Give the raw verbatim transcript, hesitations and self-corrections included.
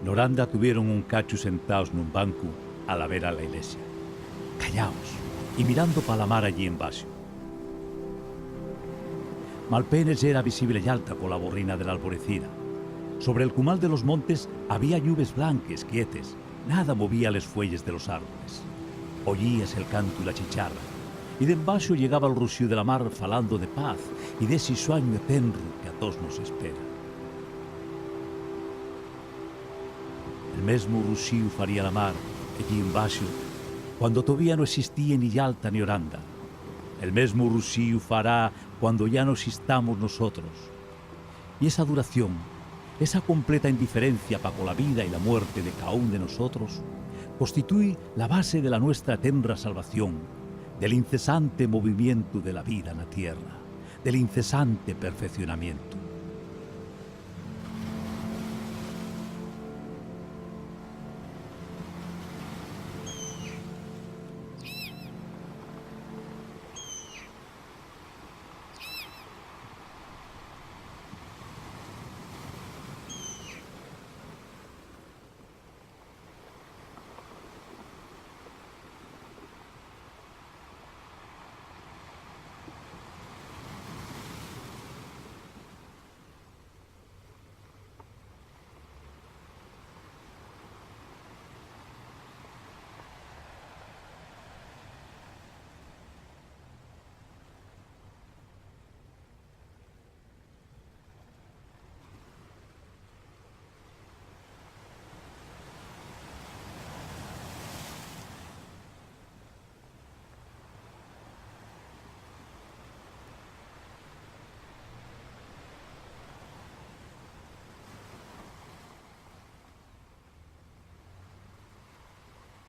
Noranda tuvieron un cachu sentaos nun bancu a la vera la ilesia, callaos y mirando pa la mar allí embaxo. Malpenes yera visible Yalta cola borrina de l'alborecida. Sobre el cumal de los montes había llubes blanques, quietes, nada movía les fueyes de los árboles. Oyíase el cantu y la chicharra, y d'embaxo llegaba'l ruxíu de la mar falando de paz y d'esi suañu etenru que a toos nos espera. El mesmu ruxíu faría la mar, ellí embaxo, cuando tovía no existíen ni Yalta ni Oranda. El mesmu ruxíu fará cuando ya no existamos nosotros. Y esa duración, esa completa indiferencia pa cola vida y la muerte de caún de nosotros, constituí la base de la nuestra tenra salvación, del incesante movimientu de la vida na tierra, del incesante perfeccionamientu.